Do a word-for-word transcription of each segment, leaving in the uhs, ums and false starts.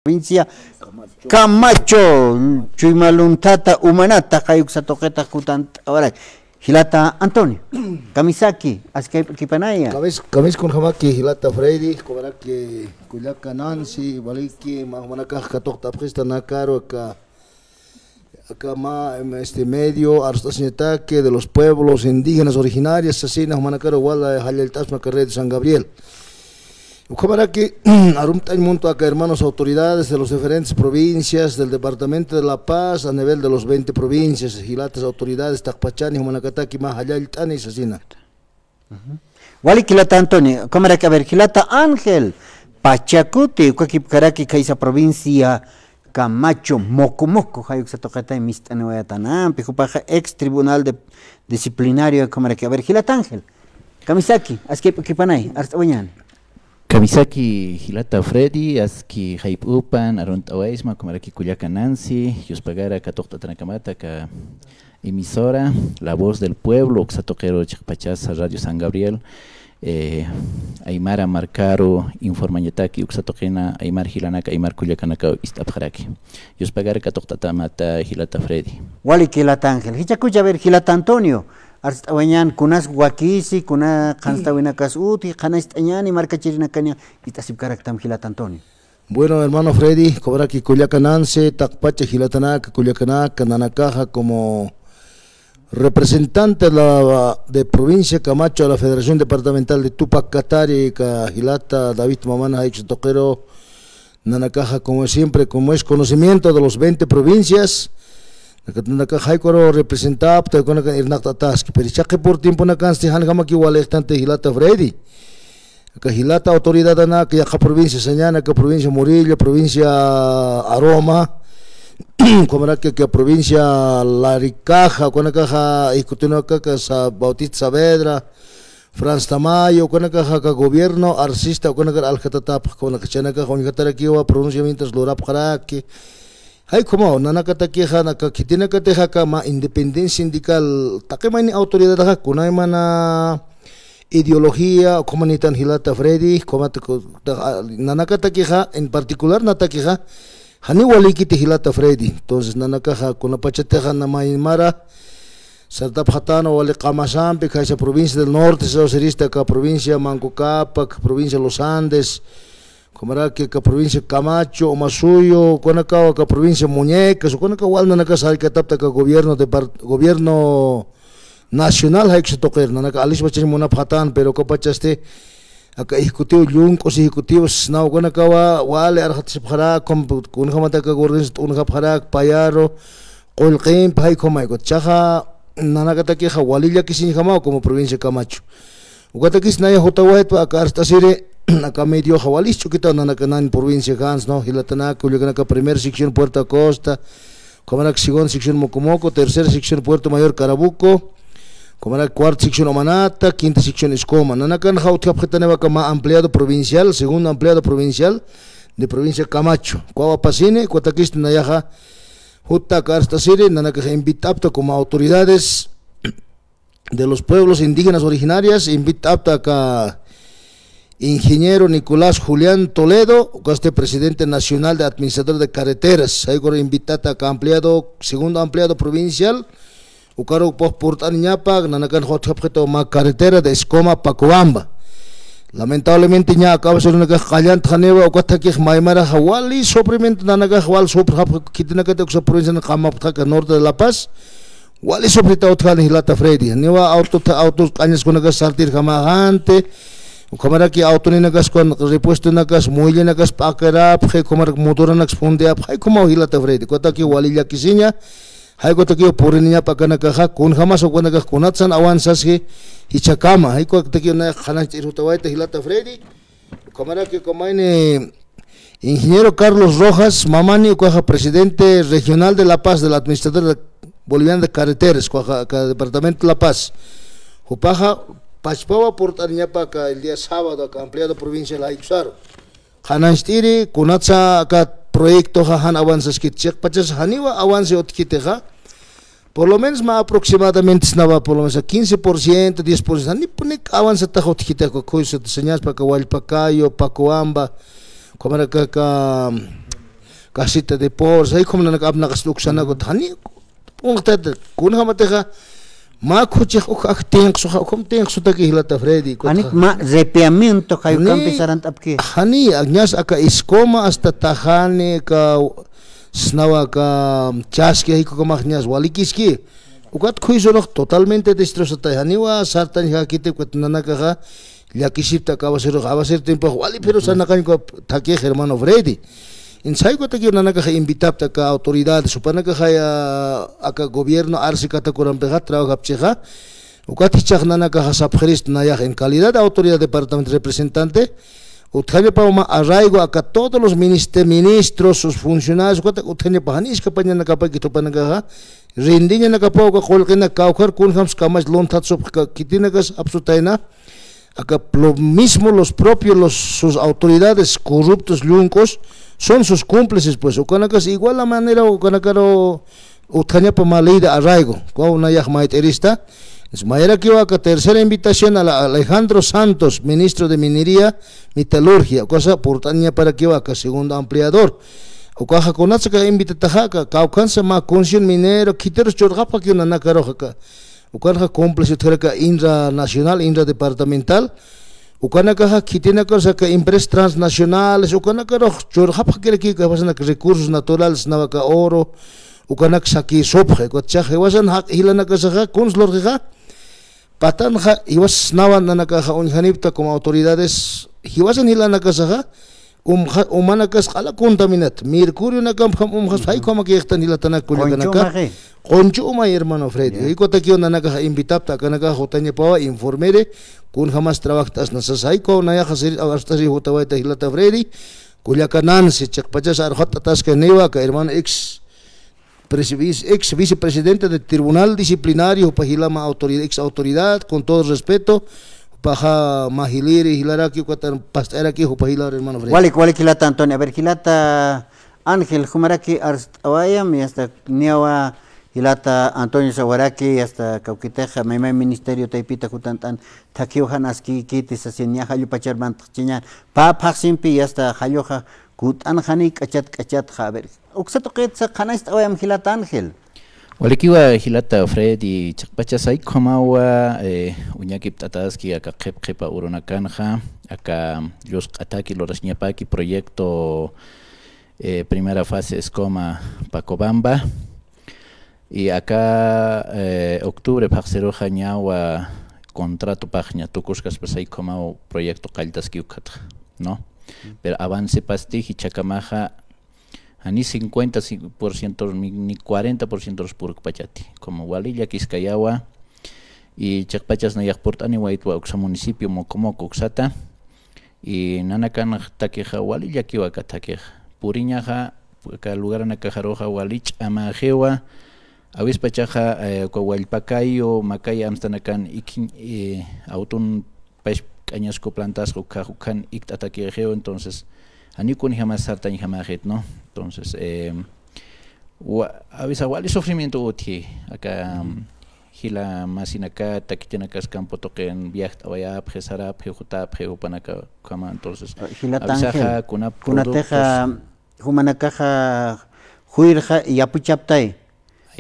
provincia Camacho, Chuymalunthata, Umanata, jay uksa tuqita kutant'awarak. Jilata Antonio, kamisaki, aski jayp'akipanaya. Kamis, kamis kunjamaki jilata Freddy, kumaraki kullaka Nancy, waliki, mä jumanakax katuqt'apxista nakaru aka, aka mä, em, este medio, arst'asiñataki de los pueblos indígenas originarios, sasina jumanakaru wal jallallt'asma aka Radio San Gabriel. Ukhamaraki, arumt'añ munta aka hermanos autoridades de las diferentes provincias del departamento de La Paz, a nivel de los veinte provincias, jilatas autoridades, taqpachani, jumanakataki mä jallallt'ani sasina. Ujú. Wali jilata Antonio, ukhamaraki, a ver, jilata Ángel Pachacuti, ukakipkaraki khaysa provincia Camacho, Mocomoco, jay uksa tuqitay mist'aniwayatanampi, jupaxa ex tribunal de, disciplinario, ukhamaraki, a ver, jilata Ángel. Kamisaki, aski jayp'akipanay, arst'awañäni. Kamisaki jilata Freddy, aski jayp'upan, arunt'awaysma, kumaraki kullaka Nancy, yuspagara katuqt'atanakamata aka emisora, La Voz del Pueblo, uksa tuqiru chiqpachasa Radio San Gabriel, eh, aymara markaru informañataki, uksa tuqina, aymar jilanaka, aymar kullakanaka ist'apxaraki. Yuspagara katuqt'atamata jilata Freddy. Wali jilata Ángel. Jichhakucha, a ver, jilata Antonio. Arst'awañän kunas wakisi, kuna qhanstawinakas utji, qhanañcht'añäni markachirinakaña, ist'asipkaraktam jilata Antonio. Bueno, hermano Freddy, kumaraki kullaka Nancy, taqpacha jilatanaka, kullakanaka, nanakaxa como representante de la, de provincia Camacho a la Federación Departamental de Tupac Katari, aka jilata David Mamana, jay uksa tuqiru, nanakaxa, como siempre, como es conocimiento de los veinte provincias, naka, naka jay ukharu representapxta, kunaka irnaqt'ataski, pero jichhaqipur tiemponakansti janjamaki walixtanti jilata Freddy. Aka jilata autoridadanaka yaqha provincia sañäni, aka provincia Murillo, provincia Aroma, kumaraki aka provincia Laricaja, kunakaxa ejecutivo aka Sa-, Bautista Saavedra, Franz Tamayo, kunakaxa aka gobierno arsista, kunakar aljatatapax, kunaka chanakaxa uñjatarakiwa pronunciamientos lurapxaraki. Jay ukhamaw, nanakatakixa, naka khitinakatixa aka mä independencia sindical, taqi mayni autoridadaxa, kunaymana ideología, ukhamanïtan jilata Freddy, ukhamat ku-, ta-, a-, nanakatakixa, en particular natakixa, janiw walikiti jilata Freddy. Entonces, nanakaxa, kunapachatixa, na maymara, sartapxatänwa wali qamasampi, khaysa provincia del norte, sasirista aka provincia Manco Cápac, provincia Los Andes, kumaraki aka provincia Camacho, Umasuyu, kunakawa aka provincia Muñecas, kunakawa wal nanakas sarkatapxta aka gobierno de par-, gobierno nacional, jay uksa tuqir, nanaka alis wachañ munapxatän, pero ukapachasti, aka ejecutivo, llunk'us ejecutivos, naw kunakawa wali arxatasipxarak, kun-, kunjamata aka gobierno t'unjapxarak, payaru, qullqimpi, jay ukhamay, ukat jichhaxa, nanakatakixa, wali llakisiñjamaw, como provincia Camacho. Ukatakis naya jutawaytwa aka arst'asiri, aka medioxa walis ch'ukitaw nanakanan provincia Hans, ¿no? Jilatanaka, kullakanaka, primera sección Puerto Acosta, kumaraki segunda sección Mocomoco, tercera sección Puerto Mayor Carabuco, kumaraki cuarta sección Umanata, quinta sección Escoma. Nanakanxa utjapxitaniwa aka mä ampliado provincial, segundo ampliado provincial de provincia Camacho. Ukawapasini, ukatakis nayaxa, juta aka arst'asiri, nanakax invitapxta como autoridades de los pueblos indígenas originarias, invitapxta aka ingeniero Nicolás Julián Toledo, ukasti presidente nacional de administrador de carreteras, jay ukar invitata aka ampliado, segundo ampliado provincial, ukaru pux purt'aniñapa, nanakan jutjapxita mä carretera de Escoma Pacobamba. Lamentablemente, ña aka basura nakax qallantxaniwa, ukatakix maymaraxa wali sufrimiento, nanakax wal sufrxapxi, khitinakati uksa provincia qamapxta aka norte de La Paz, wali sufrita utjani jilata Freddy. Niwa auto, autos q'añaskunakas sartirjamaxanti, ukhamaraki autoninakas kun repuestonakas, muellinakas p'akirapxi, ukhamaraki motoranakas fundiyapxi, jay ukhamaw jilata Freddy. Ukataki wali llakisiña, jay ukataki puriniñapa akanakaxa, kunjamas ukanakax kunatsan avanzaski, jichhakama, jay ukataki na qhanañcht'ir jutawayta jilata Freddy. Ukhamaraki uka mayni ingeniero Carlos Rojas Mamani, ukaxa presidente regional de La Paz, del administrador de, boliviano de carreteras, ukaxa aka departamento de La Paz. Jupaxa pachpawa purt'aniñapa aka el día sábado, aka ampliado provincial jay uksaru. Qhanañcht'iri, kunatsa aka proyectoxa jan avanzaskiti, chiqpachas janiwa avance utjkitixa, por lo menos mä aproximadamente snawa, por lo menos a quince por ciento, diez por ciento, janipunik avanzatax utjkitixa, kuysa señaspa aka Wallpakayo, Pacobamba, ukhamaraki aka, casita de pobres, jaykhum nanaka apnaqasita uksanakut, jani p'unqtata, kunjamatixa, mä khuchix uk ak tinqsuxa, ukham tinqsutaki jilata Freddy, kutxa. Janik mä repiamiento, jayukampi sarant'apki. Jani, ñas aka Escoma hasta Tajani, aka Snawa, aka Chaski, jaykhukamax ñas walikiski. Ukat khuysurux totalmente destrozatay, janiwa sartañjakiti, ukat nanakaxa, llakisipta aka Aguacerox, Aguacero tiempox wali, pero sarnaqañ uka thakix hermano Freddy. Entonces, jaykuta kiw nanakaxa invitapta aka autoridades, jupanakaxa ya, aka gobierno arsi katakurampixa trabajapchixa, ukat jichhax nanakaxa sapxirist nayax en calidad de autoridad departamento representante, utjañapaw mä arraigo aka todos los ministe-, ministros, sus funcionarios, ukat utjañapaw jani iskapañanakapaki jupanakaxa, rindiñanakapaw uka qullqinak kawkhar kunjams kamach lunthat supx ka-, khitinakas apsutayna, aka lo mismo los propios, los, sus autoridades corruptos, llunk'us, son sus cómplices, pues, ukanakas igual la manera, ukanakaru utjañapa mä ley de arraigo, ukaw nayax mayt'irista. Entonces, mayarakiwa aka tercera invitación a la Alejandro Santos, ministro de Minería, Metalurgia, ukasa purt'añaparakiwa aka segundo ampliador. Ukaxa kunatsa aka invitataxa, aka kawkhansa mä concesión minero, khitirus churxapxakiw nanakarux aka. Ukanxa cómplice utjaraki INRA nacional, INRA departamental. Ukanakaxa khitinakarus aka empresas transnacionales, ukanakarux churxapxakirakiw jiwasanak recursos naturales, nawa aka oro, ukanak sakisupxi, ukat jiwasan jaq jilanakasaxa, kuns lurxixa, patanxa, jiwas nawa nanakaxa uñjanipta como autoridades, jiwasan jilanakasaxa, umxa-, umanakas q'ala contaminat, mercurionakamp jam umxas, jaykhamakiw jiktan jilatanak kullakanaka. Qunchu umay, hermano Freddy. Jaykuta kiw nanakaxa invitapta, akanakaxa jutañapawa, informiri, kunjamas trabajt'asna sasa, jaykuw nayaxa sir, arst'asir jutawayta jilata Freddy, kullaka Nancy, chiqpachas arxatt'ataskaniwa, aka hermano ex presi-, vice-, ex vicepresidente del Tribunal Disciplinario, jupa jila mä autoridad, ex autoridad, con todo respeto, jupaxa mä jiliri, jilaraki, ukatan past'araki, jupa jilar hermano Freddy. Walik, walik jilata Antonio. A ver, jilata Ángel, jumaraki arst'awayam, y hasta niyawa jilata Antonio sawaraki, y hasta kawkitixa maymay ministerio taypita jutant'an thakhiw jan askikiti sasin, niya jallupachar mantxchiñan, pä phaxsimpi, y hasta jalluxa kut'an jani k'achat k'achatxa. A ver, uksa tuqitsa qhanañcht'awayam jilata Ángel. Walikiwa jilata Freddy, chiqpachas jaykhamawa, eh, uñakipt'ataski aka qhip qhipa urunakanxa, aka llusq'ataki lurasñapaki proyecto, eh, primera fase Escoma Pacobamba. Y aka, eh, octubre phaxsiruxa ñawa contratopaxña tukuskaspas jaykhamaw proyecto qalltaski ukhatxa, ¿no? Pero avance pasti jichhakamaxa, jani cincuenta por ciento ni, ni cuarenta por ciento purkpachati. Como wali llakiskayawa, y chiqpachas nayax purt'aniwaytwa uksa municipio Mocomoco uksata, y nanakan thakixa wali llakiwa aka thakixa. Puriñaxa, aka lugaranakaxaruxa wali ch'amaxiwa, awispachaxa, eh, uka wallpakayu, makay amstanakan ikin, eh, auton pask'añasku plantasxa ukxa, ukhan ikt'atakixiw, entonces, janiw kunjamas sartañjamaxit, ¿no? Entonces, eh, wa-, a veces wali sufrimiento utji, aka, jila masinakat, takitinakas campo tuqin viajt'awayapxi, sarapxi, jutapxi, jupanaka ukhama, entonces, jilata Ángel, avisaxa, kuna kunatixa, productos, jumanakaxa, juyrxa, yapuchaptay.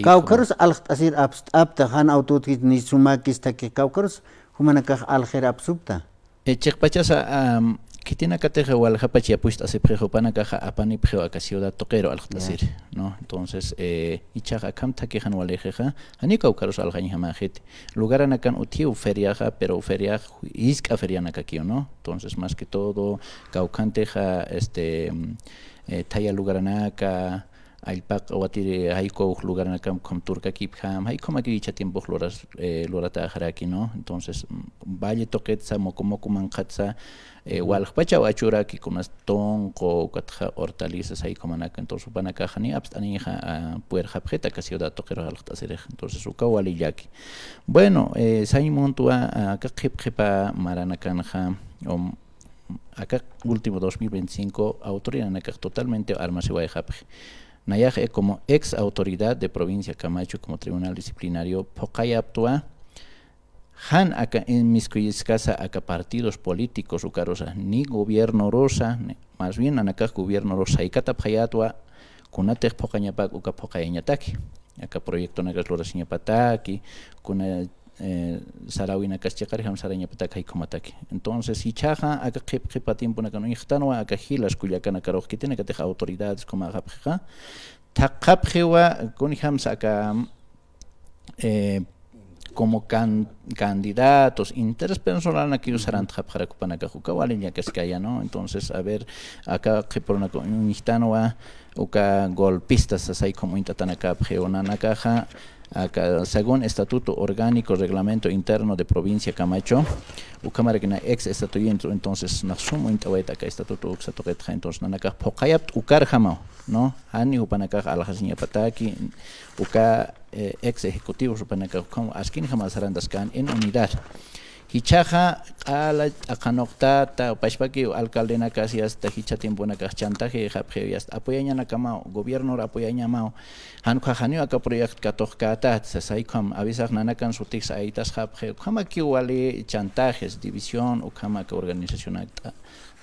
Kawkharus aljt'asir apst'apta, jan autotkis ni sumakis thaki, kawkharus jumanakax aljir apsupta. Eh, chiqpachasa, am, khitinakatixa waljapach yapucht'asipxi, jupanakaxa apanipxiw aka ciudad tuqiru aljt'asir, ¿no? Entonces, eh, ichhax akham thakixan walixixa, janiw kawkharus aljañjamaxit. Lugaranakan utjiw feriaxa, pero feriax jisk'a ferianakakiw, ¿no? Entonces, más que todo, kawkhantixa, este, mm, eh, thaya lugaranaka, allpaq watir jaykuw lugaranakamp ukham turkakipjam, jaykhamakiw jichha tiempox luras, eh, luratäxaraki, ¿no? Entonces, mm, valle tuqitsa, Mocomoco manqhatsa, eh, waljpachaw achuraki, kunas tunqu, ukatxa hortalizas, jaykumanaka. Entonces, jupanakaxa ni apst'anixa, ah, puerxapxit aka ciudad tuqirux aljt'asirix. Entonces, ukaw wali llaki. Bueno, eh, sañ muntwa, ah, aka qhip qhipa maranakanxa, um, aka último dos mil veinticinco, autoridad nanakax totalmente armasiwayxapxi. Nayax, eh, como ex autoridad de provincia Camacho, como tribunal disciplinario, phuqayaptwa, jan aka inmiskuyiskasa aka partidos políticos ukarusa, ni gobiernorusa, ni, más bien nanakax gobiernorusa, saykatapxayätwa, kunatix phuqañapak uka phuqayañataki, aka proyectonakas lurasiñapataki, kuna, eh, saräwinakas chiqarjam sarañapataki jaykumataki. Entonces, jichhaxa aka qhip qhipa tiemponakan uñjtanwa aka jilas kullakanakarux khitinakatix autoridades kumäxapxixa, thaqhapxiwa kunjamsa aka, eh, como can-, candidatos, interés personalnakiw sarantxapxarak jupanakax, uka wali llakaskaya, ¿no? Entonces, a ver, aka qhipurunaka uñjtanwa uka golpistas sasaykhum uñt'atanakapxiw nanakaxa, aka, según Estatuto Orgánico, Reglamento Interno de Provincia Camacho, ukhamarakina ex estatuyintu, entonces, nax sum uñt'awayta aka estatuto uksa tuqitxa, entonces, nanakax phuqayapta ukarjamaw, ¿no? Jani jupanakax aljasiñapataki, uka, eh, ex ejecutivos jupanakax ukham askinjama sarant'askan en unidad. Jichhaxa q'ala t'aqanuqtata, pachpakiw alcaldenakas yasta jichha tiemponakax chantajixapxiw yasta apoyañanakamaw, gobiernor apoyañamaw, jan ukhax janiw aka proyecto katuqkätati sasaykham, avisax nanakan sutix aytasxapxiw, ukhamakiw wali chantajes, división, ukhama aka organizacionakt'a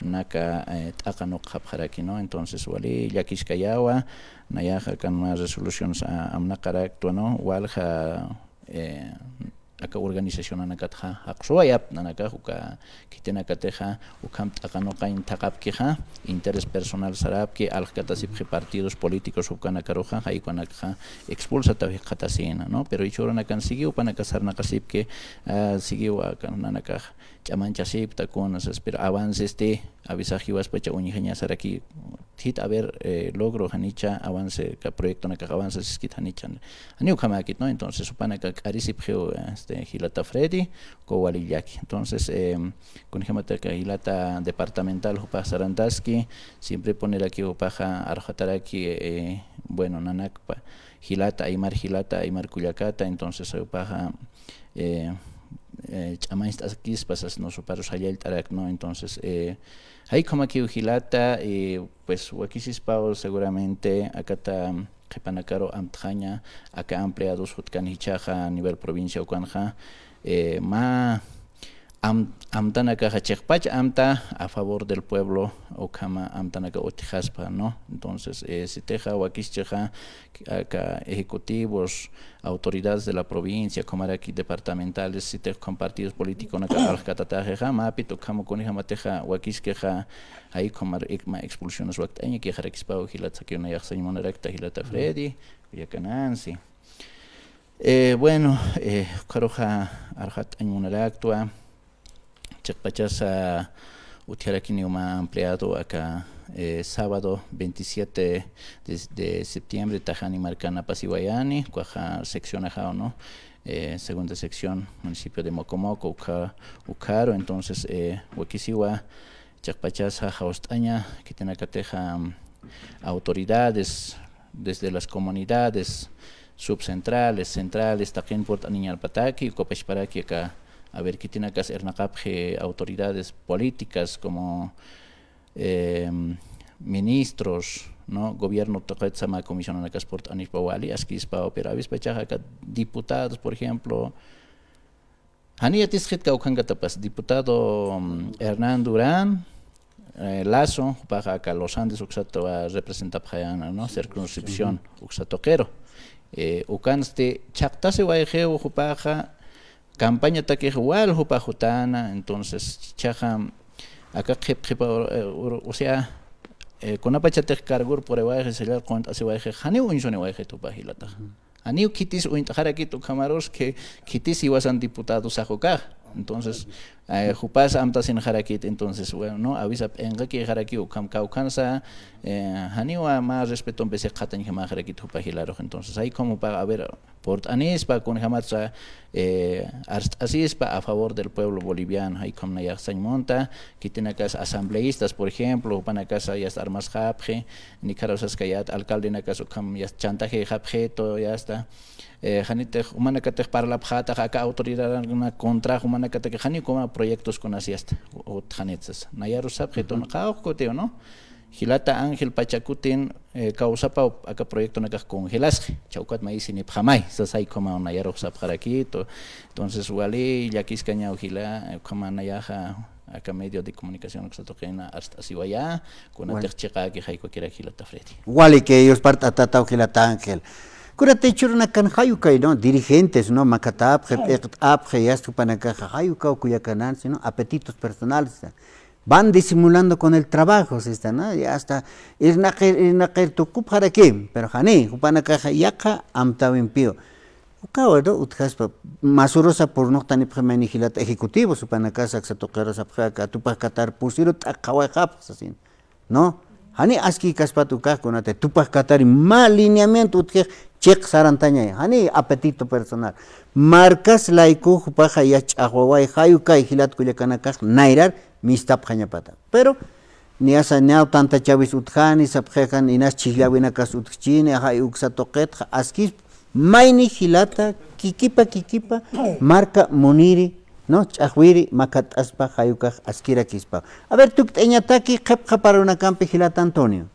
naka, eh, t'aqanuqxapxaraki, ¿no? Entonces, wali llakiskayawa, nayaxa kan mä resoluciones, ah, amnaqaraktwa, ¿no? Walja, eh, aka organizacionanakatxa jaqsuwayapta nanakax uka khitinakatixa, ukham t'aqanuqañ thaqhapkixa, interés personal sarapki, aljkatasipxi partidos políticos jupanakaruxa, jaykunakxa expulsataw jikxatasïna, ¿no? Pero jichhürunakan siguiw jupanakax sarnaqasipki, ah, siguiw aka nanakax ch'amanchasipta kuna sas, pero avancesti avisax jiwaspacha uñjañasaraki, thit, a ver, eh, logro janicha avance, aka proyectonakax avance siskit janicha, janiw ukhamäkit, ¿no? Entonces, jupanaka k'arisipxiw, este, jilata Freddy, uka wali llaki. Entonces, eh, kunjämataka jilata departamental jupax sarantaski, siemprepunirakix jupaxa arxataraki, eh, bueno, nanakpa jilata, aymar jilata, aymar kullakata, entonces, jupaxa, eh, eh, ch'amañcht'askispa sas, ¿no? Juparu sallallt'arak, ¿no? Entonces, eh, jaykhamakiw jilata, eh, pues, wakisispaw seguramente akata qhipanakaru amtxaña, aka empleados jutkan jichhaxa a nivel provincia ukanxa, eh, mä am-, amtanakaxa chiqpach amta a favor del pueblo, ukhama amtanaka utjaspa, ¿no? Entonces, eh, sitixa wakischixa, aka ejecutivos, autoridades de la provincia, ukhamaraki departamentales, sitix ukham partidos políticonaka aljkatataxixa, mäpit ukham kunjamatixa wakiskixa, jay ukhamar ik-, mä expulsiones wakt'añakixarakispaw jilat sakiw nayax sañ munarakta jilata Freddy, kullaka Nancy. Eh, bueno, eh, ukharuxa arxat'añ munaraktwa, chiqpachasa utjarakiniw mä empleado aka, eh, sábado veintisiete de, de septiembre, Tajani markan apasiwayani, ukaxa sección ajaw, ¿no? Eh, segunda sección, municipio de Mocomoco, ukha-, ukharu, entonces, eh, wakisiwa, chiqpachasa jawst'aña, khitinakatixa, mm, autoridades, desde las comunidades, subcentrales, centrales, taqin purt'aniñarpataki, uka pachparaki aka, a ver, khitinakas irnaqapxi autoridades políticas como, em, ministros, ¿no? Gobierno tuqitsa mä comisionanakas purt'anispa wali, askispa, pero avispachaxa aka diputados, por ejemplo, jani yatisxit kawkhankatapas, diputado, mm, Hernán Durán, eh, Lazo, jupaxa aka Los Andes uksata representapxayäna, ¿no? Circunscripción, ujú, uksa tuqiru. Eh, ukansti chhaqtasiwayxiw jupaxa, campañatakix wal jupax jutäna, entonces, jichhaxa, aka qhip qhipa, eh, ur-, o sea, eh, kunapachatix cargur puriwayxi, sallal qunt'asiwayxi, janiw uñsuniwayxit jupa jilatax. Ujú. Janiw khitis uñt'xarakit ukhamarus que khitis jiwasan diputado sax ukax. Entonces, eh, jupas amtasinxarakit, entonces, bueno, ¿no? Avisa p'inqakixaraki ukham kawkhansa, eh, janiwa mä respetompi siqxatañjamäxarakit jupa jilarux. Entonces, jay como para, a ver, purt'anispa, kunjamatsa, eh, arst'asispa a favor del pueblo boliviano, jay ukham nayax sañ munta, khitinakas asambleístas, por ejemplo, jupanakasa yasta armasxapxi, nikharaw saskayät, alcaldenakas ukham yasta chantajixapxitu, yasta, eh, janitix, jumanakatix parlapxätax, aka autoridadana contra, jumanakataki, janiw kuna proyectos kunas yasta, u-, utjanit sas. Nayarus sapxitu, ujú, qawqkutiw, ¿no? Jilata Ángel Pachacutin, eh, kawsapaw aka proyectonakax congelasxi, chawkat mayisinipxamay, sas jay ukhamaw nayarux sapxarakitu. Entonces, wali llakiskañaw jila, eh, ukhama nayaxa, Aka medio de comunicación uksa tuqina arst'asiwayä, kunatix chiqäki jaykukirak jilata Freddy. Wali que yuspart'atataw jilata Ángel. Kunatï jichhürunakan jay ukay, ¿no? Dirigentes, ¿no? Makatapxi, p'iqt'apxi, y hasta jupanakaxa jay ukaw kullakanansi, ¿no? Apetitos personales. Van disimulando con el trabajo, sista, ¿no? Y hasta irnaqir, irnaqir tukupxaraki, pero jani, jupanakaxa yaqha amtäwimpiw. Ukawa, ¿no? Utjaspa, masurusa purnuqtanipxi mayni jilata ejecutivos, jupanakasa aksa tuqirusapxi aka Tupac Katari pusiru t'aqhawayxapxi sasin, ¿no? Jani askïkaspat ukax kunatï Tupac Katari mä lineamiento utjix chiq sarantañay, jani apetito personal. Markas layku jupaxa yach'axwaway jay ukay jilat kullakanakax nayrar mistapxañapata. Pero, niyasa ñaw tantachawis utjani, sapxixa inas chhijllawinakas utjchini, jay uksa tuqitxa askispa, mayni jilata, kikipa, kikipa, marka muniri, ¿no? Ch'axwiri, makat'aspa, jay ukax askirakispa. A ver, tukt'añataki, qhipqaparunakampi jilata Antonio.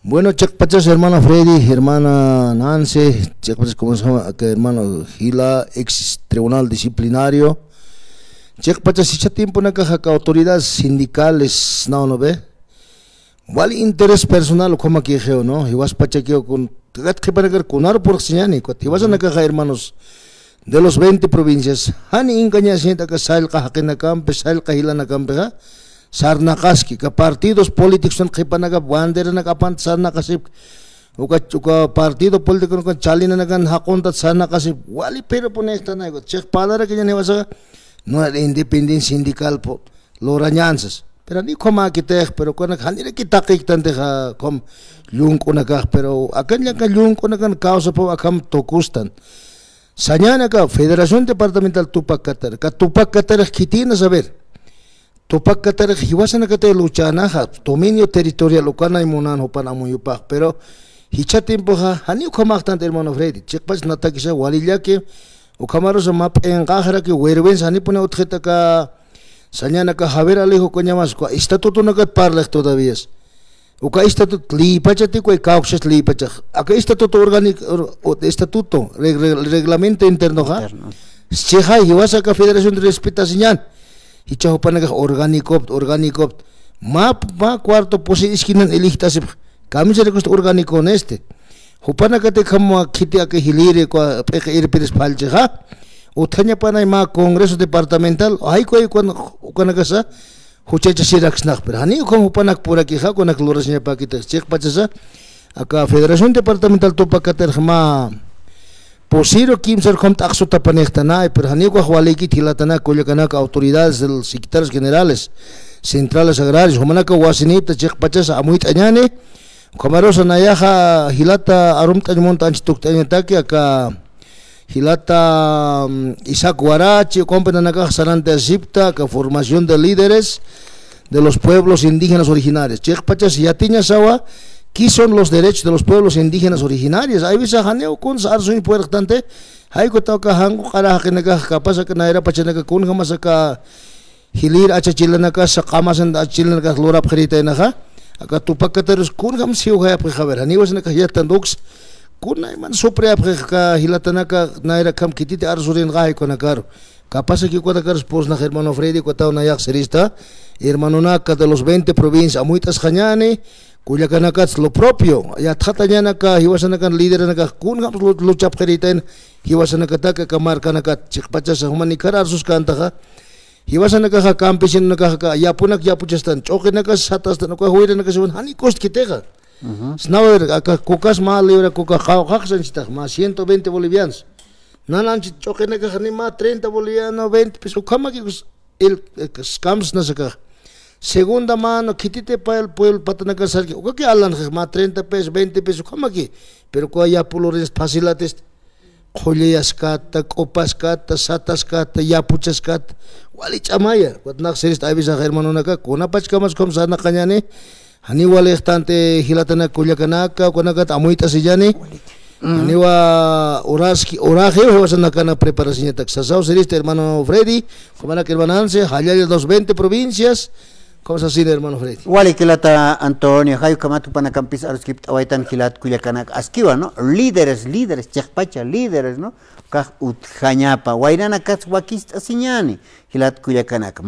Bueno, chiqpachas hermano Freddy, hermana Nancy, chiqpachas, ¿cómo se llama? Que hermano Gila, ex tribunal disciplinario. Chiqpachas, jichha tiemponakaxa aka autoridades sindicales, ¿no, no ve? Wali interés personal ukhamakïxiw, ¿no? Jiwaspachakiw kun, kakat qhipanakar kunar purxsiñäni, ukat jiwasanakaxa hermanos de los veinte provincias, jani ingañasiñat aka sallqa jaqinakampi, sallqa jilanakampixa, sarnaqaski, aka partidos políticos qhipanakap banderanak apant sarnaqasipki, uka, uka partido político chalinanakan jaquntat sarnaqasipki, wali, pero punistanay, ukat chiqpacharakiñäni jiwasaxa, no, independencia sindical, po, lurañansas. Pero ni ukhamäkitix, pero kunak janiraki taqiktantixa, ukham llunk'unakax, pero akan llakan llunk'unakan causapaw akham tukustan. Sañäni aka Federación Departamental Tupac Katari, aka Tupac Katarix khitina saber. Tupac Katarix jiwasanakatï luchänaxa, dominio territorial ukanay munan jupan amuyupax, pero jichha tiempoxa, jani ukhamaxtanti hermano Freddy, chiqpachas natakisa walillaki, ukhamarusa mä p'inqaxaraki, vergüenza, janipuni utjit aka, sañäni aka Javier Alejo ukañamas, uka estatutonakat parlax todavía. Uka estatut lïpachati, uka kawkchas lïpachax. Aka estatuto orgánico, or-, o-, estatuto, reg-, reg-, reglamento internoxa. Interno. Sijay, jiwasa aka federación respetasiñäni. Jichha jupanakax orgánicopt, orgánicopt. Mä, mä cuarto pusi esquinan elegtasipx. Camisa de costa orgánico en este. Jupanakatï ukham khiti aka jiliri, uka p'iqi irpiris phallchixa. Utjañapanay mä congreso departamental, jayku jayku ukanakasa, juchachasiraksnax, pero jani ukham jupanak purakixa, ukanak lurasiñapäkitix, chiqpachasa, aka Federación Departamental Tupac Katarix mä pusiru kimsar ukham t'aqsutapanïxtanay, pero jani ukax walïkit jilatanaka, kullakanaka, autoridades, secretarios generales, centrales agrarias, jumanaka wasinïpta chiqpachasa amuyt'añäni, ukhamarusa nayaxa jilata arumt'añ munta anchhit tukt'añataki, aka jilata, mm, Isaac Huarache, ukampi nanakax sarantayasipta, aka formación de líderes de los pueblos indígenas originarios. Chiqpachas yatiñasawa, ¿qué son los derechos de los pueblos indígenas originarios? Hay veces janiw kuns arsuñ puerqtanti, jaykutaw aka janq'u q'ara jaqinakax, capaz aka nayra pachanaka kunjamas aka jilïr achachilanakasa, qamasan achachilanakasa lurapxirïtaynaxa, aka Tupac Katarix kunjam siwjayapxi, a ver, janiw jiwasanakax yattan uks, kunayman suprayapxi aka jilatanaka, nayra ukham khititi arsurinxa jaykunakaru. Capaz que ukanakarus pusnax hermano Freddy, ukataw nayax sirista, hermanonaka de los veinte provincias amuyt'asxañäni, kullakanakats lo propio, yatxatañäni aka jiwasanakan lideranakax kunjam lu-, luchapxirïtayna, jiwasanakataka aka markanakat, chiqpachasa juman ikhar arsuskäntaxa, jiwasanakaxa campesinonakaxa aka yapunak yapuchastan, ch'uqinakas satastan, uka juyranakasiwan jani kusti khitixa. Ujú. Sna, a ver, aka kukas mä libra kuka qawqhaxsanchitax, mä ciento veinte bolivianos. Nananchit ch'uqinakaxa ni mä treinta boliviano, veinte pesos, ukhamaki, el, el, skamsnasakax. Segunda mano, khititi payal pueblo patanakar sarki, ukaki alanxix, mä treinta pesos, veinte pesos, ukhamaki. Pero uka yapu lurins facilitatisti. Qhullayaskata, k'upaskata, sataskata, yapuchaskata, wali ch'amaya. Ukat nax sirista avisax hermanonaka, kunapachkamas ukham sarnaqañäni, janiw walïxtanti jilatanak kullakanaka, ukanakat amuyt'asiñäni. Janiwa uraski, uraxiw jiwasanakana preparasiñatak. Sasaw sirista hermano Freddy, ukhamanak hermana Nancy, jallalla dos veinte provincias, ¿cómo se hace, hermano Freddy? Wali jilata Antonio, jay ukhamat jupanakampis aruskipt'awaytan jilat kullakanak askiwa, ¿no? Líderes, líderes, chiqpacha líderes, ¿no? Ukax utjañapa, waynanakats wakist'asiñäni, jilat kullakanak.